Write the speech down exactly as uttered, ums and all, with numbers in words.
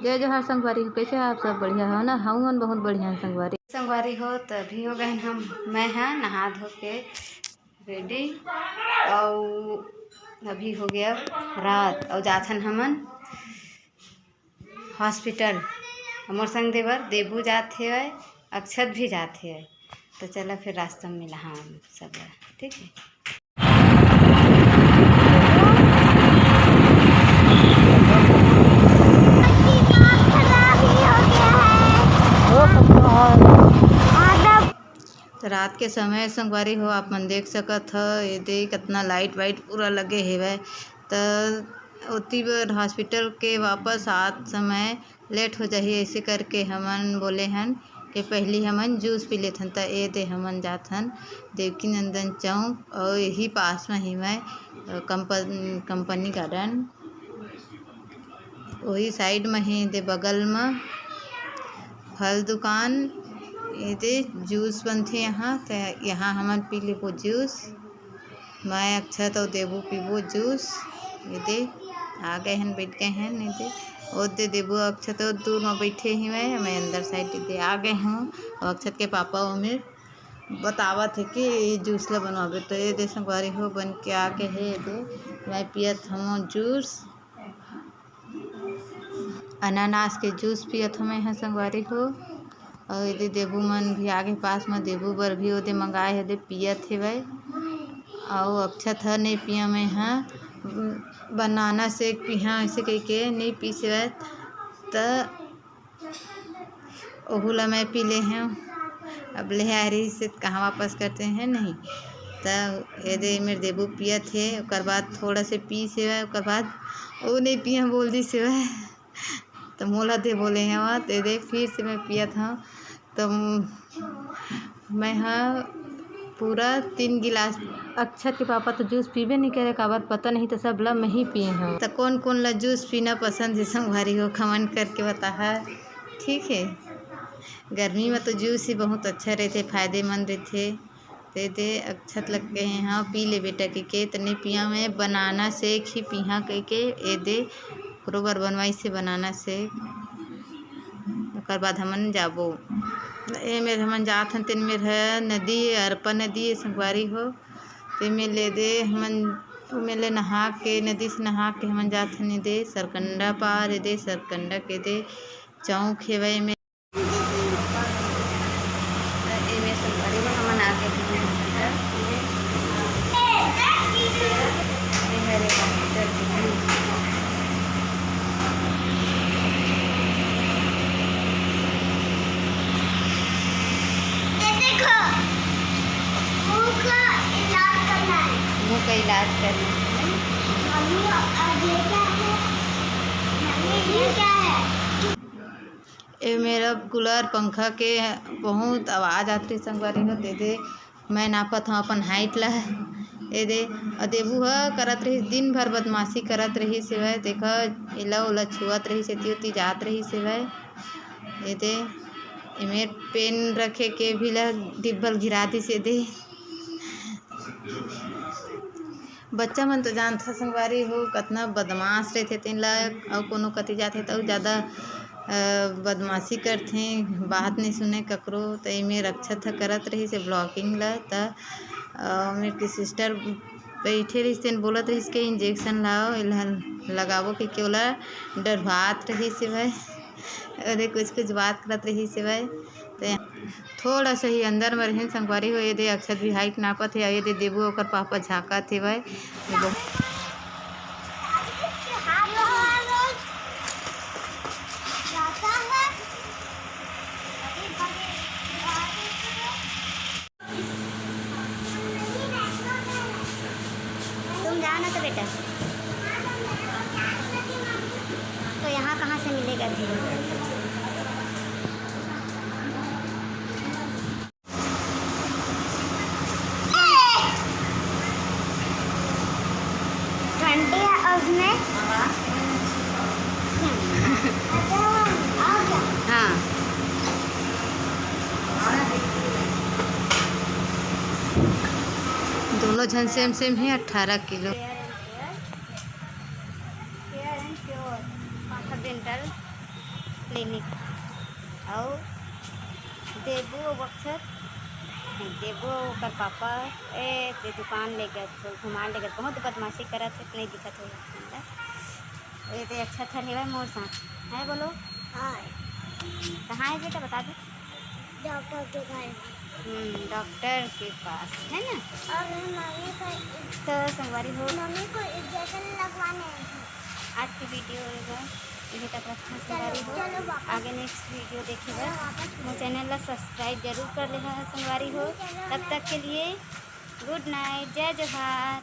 जय जोहार संगवारी हो, कैसे हो आप सब? बढ़िया हो ना? हमन बहुत बढ़िया हन संगवारी। संगवारी हो, त अभी हो गए हम, मैं ह नहा धो के रेडी, अउ अभी हो गया रात, अउ जाथन हमन हॉस्पिटल। हमर संग देवर देबू जात हेवय, अक्षत भी जात हेवय। तो चला फिर रास्ता में मिला हम सब, ठीक है। तो रात के समय संगवारी हो, आप मन देख सकत ह, ये दे कितना लाइट वाइट पूरा लगे हेवय। त ओती बर हॉस्पिटल के वापस आत समय लेट हो जाही, ऐसे करके हमन बोले हन कि पहली हमन जूस पी लेथन। त ए दे हमन जाथन देवकी नंदन चौक, और यही पास में ही मैं कंपन-, कंपनी गार्डन, वही साइड में ही दे बगल में फल दुकान। ये दे जूस बनथे यहाँ, त यहाँ हमन पी लेबो जूस। मैं, अक्षत अउ देबू पीबो जूस। ये दे आ गए हन, बैठ गए हन। ये दे, ओ दे देबू, अक्षत अउ दूर में बैठे ही मैं, मैं अंदर साइड दे आ गए हूँ। और अक्षत के पापा ओमेर बतावत हे कि ये जूस ला बनवाबे। तो ये दे संगवारी हो, बन के आ गए हे। ये दे मैं पियत हूँ जूस। अनानास के जूस पियत हमें ह संगवारी हो। अउ एदे देबू मन भी आगे पास म, देबू बर भी ओदे मंगाए हे, ओदे पियत हेवय। अउ अक्षत ह नहीं पिया, मैं ह बनाना शेक पिहा ऐसे कहिके नहीं पीस हेवय, त ओहू ला मैं पी ले हूँ। अब ले आ रही से कहाँ वापस करते हैं, नहीं। त एदे मेर देबू पियत हे, ओकर बाद थोड़ा से पीस हेवय, ओकर बाद ओ नहीं पिया बोल दिस हेवय। त मोला दे बोले हवा, ते दे फिर से मैं पियत हूँ। त मैं ह पूरा तीन गिलास, अक्षत के पापा तो जूस पीबे नहीं करे, काबर पता नहीं, त सब ला मैं ही पिए हूँ। त कौन कौन ला जूस पीना पसंद हे संगवारी हो, कमेंट करके बताहा, ठीक है। गर्मी में तो जूस ही बहुत अच्छा रहते, फायदेमंद रहते। ते दे अक्षत लग गए हैं, हाँ, पी ले बेटा कहिके, त नहीं पिया मैं, बनाना शेक ही पीहा कहिके, ए दे ओकरो बर बनवाइस हे बनाना शेक। ओकर बाद हमन जाबो। ए मेर हमन जात हन, तेन मेर ह नदी, अरपा नदी ए संगवारी हो। ते मेर ले दे हमन, ओ मेर ले नहा के, नदी से नहा के हमन जात हन ए दे सरकंडा पार, ए दे सरकंडा के दे चौक हेवय में। त एमे संगवारी हो, हमन आगे हवन हॉस्पिटल। ये हरे हॉस्पिटल के view। ये देखो, मुंह का इलाज करना है। मुंह का इलाज करना है। मम्मी, और ये क्या है? मम्मी, ये क्या है? ए मेर अब कूलर पंखा के बहुत आवाज आत रहिस संगवारी हो, ते दे मैं नापत हव अपन height ला। ए दे, अउ देबू ह करत रहिस, दिन भर बदमाशी करत रहिस हेवय। देखा, एला ओला छुअत रहिस, एती ओती जात रहिस हेवय। ए दे, एमेर पेन रखे के भी ला डिब्बल गिरा दिस ए दे। बच्चा मन तो जानथव संगवारी हो, कतना बदमाश रहिथे तेन ला, अउ कोनो कति जाथे त अउ जादा, अ, बदमाशी करथे, बात नइ सुने ककरो। त एमे रक्षत ह करत रहिस हे vlogging ला, त, अ, मेर के sister बइठे रहिस, तेन बोलत रहिस के injection लाओ, एला लगाबो कहिके ओला डरवात रहिस हेवय। अरे कुछ कुछ बात करत रहिस हेवय। त थोड़ा सा ही अंदर में रहेन संगवारी हो। ये दे अक्षत भी height नापत हे, ये दे देबू ओकर पापा झांकत हेवय। ये बहुत तुम जाओ ना तो बेटा, तो यहाँ कहाँ से मिलेगा फिर? ठंडी है और उसमें हाँ। दोनों झन same same हे, अठारह किलो। Fair and Pure, माथा बेन Dental Clinic। अउ देबू अउ अक्षत, देबू अउ ओकर पापा, ए, ते दुकान ले गए, थोड़ा घुमा ले गए, बहुत बदमाशी करत हे, नहीं दिखत हे। ए, ते अक्षत हर हेवय मोर साथ, है बोलो? हाय। कहाँ है बेटा, बता दे। डॉक्टर के घर में। हम्म, डॉक्टर के पास, है ना? और मम्मी को इस-, तो संगवारी हो, मम्मी को इंजेक्शन लगवाने हैं। आज की वीडियो में इही तक रखथन चलो, संगवारी हो। चलो वापस। आगे नेक्स्ट वीडियो देखे बर चलो वापस। मोर चैनल ला सब्सक्राइब जरूर कर लेहा संगवारी हो। चलो तब तक के लिए गुड नाइट, जय जोहार।